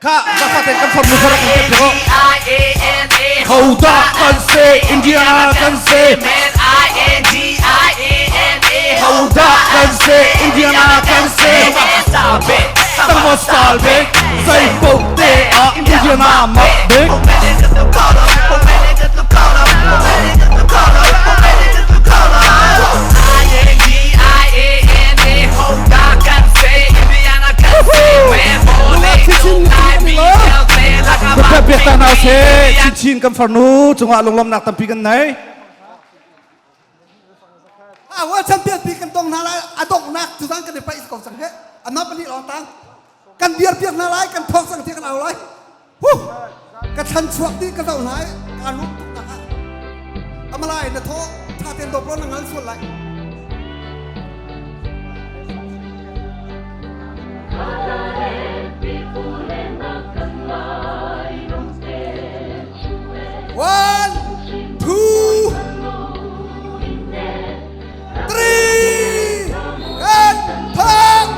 Kha zafaten kan farnu kha rak kan pek ko. Hoda kan se Indiana kan se. Hoda kan se Indiana kan se. Tangmo style big, say bo te a Indiana mak big. Biak ta se chinchin kan farnu cungah lunglawmnak tampi kan nei. A world champion pi kan tong hna lai a donghnak tuzan kan i paih ko cang he anmah pahnih lawng tang kan dir piak hna lai kan thawk cang ti kan au lai Huh! Ka thlan chuak dih ka zoh hna i kaa nuam tuk nak ah amalai na thaw tha ten dawp law na ngal sual lai. One, two, three, and thang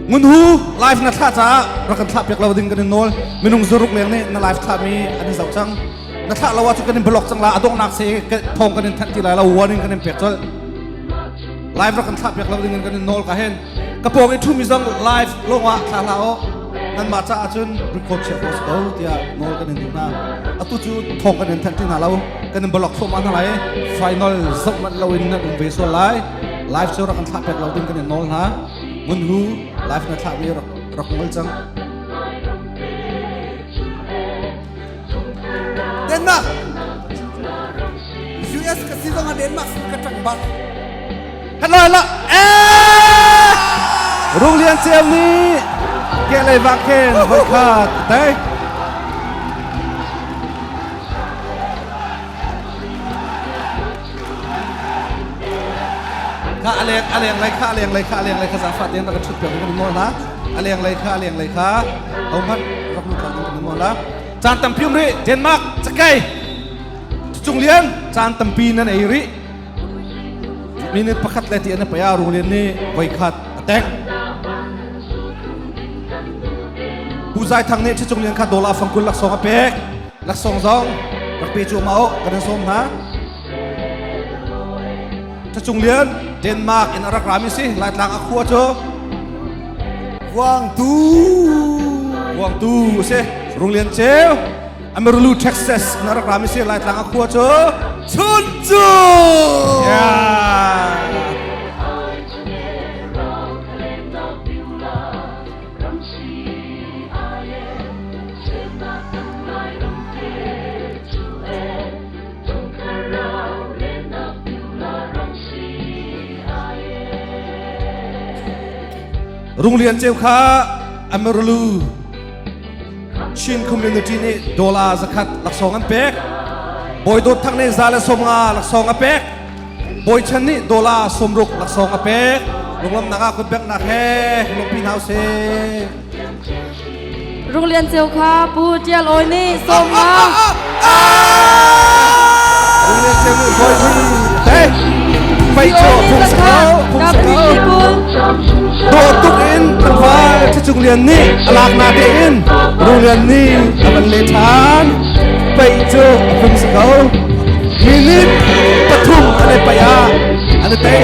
Ngun hu live na thlah caah rak kan thlah piak lo ding kan in nawl minung zuruk leng nih na live thlah mi an in zoh cang na thlah lo ahcun kan in block cang la a donghnak se thong kan in thanh ti lai lo warning kan in pek colh live rak kan thlah piak lo ding in kan in nawl ka hen ka pawng i thumi zong live lawngah thla hlah o nan mah caah cun record chia ko ko tiah nawl kan in duh hna atu cu thong kan in thanh ti hna lo kan in block thluahmah hna lai final zoh manh lo in nan um ve sual lai live cu rak kan thlah piak lo ding kan in nawl hna ngun hu live na thlah mi rak rak ngol cang Denmark US ka si zong ah Denmark ka ṭang bak. Hello hello eh Rung Lian Ceu nih ke lei vang khen voi khat dai Kha aleng aleng lei kha aleng lei kha aleng lei kha zafa ten rak thut piak kan nawl na aleng lei kha aleng lei kha ho hmanh rak lut ding kan nawl la caan tampi um rih Denmark cakei Cung Lian caan tampi nan ei rih minute pakhat le ti an paya Rung Lian nih voi khat a tek Pu Zai Thang nih Cung Lian kha dollar fangkul laksawng a pek laksawng zong rak pe cu ma o kan sawm hna Cung Lian Denmark in a rak rami si Laitlang a khua cu Vuangtu Vuangtu si Rung Lian Ceu Amarillo Texas in a rak rami si Laitlang a khua cu Chuncu Yeah Runglian Ceu kha Amarillo Chin Community nih dollar zakhat laksawng an pek. Bawi Dawt Thang nih za le som nga laksawng a pek. Bawi Chan nih dollar sawmruk laksawng a pek. Lunglawmnak ah kutbeknak he lungpi hna usih. Rung Lian Ceu kha Pu Tial Awi nih sawm nga. Rung Lian Ceu nih bawi nih te pei cho phung sa ko phung sa ko dawh tuk in tlangval Ṭhacung Lian nih a lak na tein Rung Lian nih a van le ṭhan pei cu a phung sa ko minute pathum an i paih ah an i tei.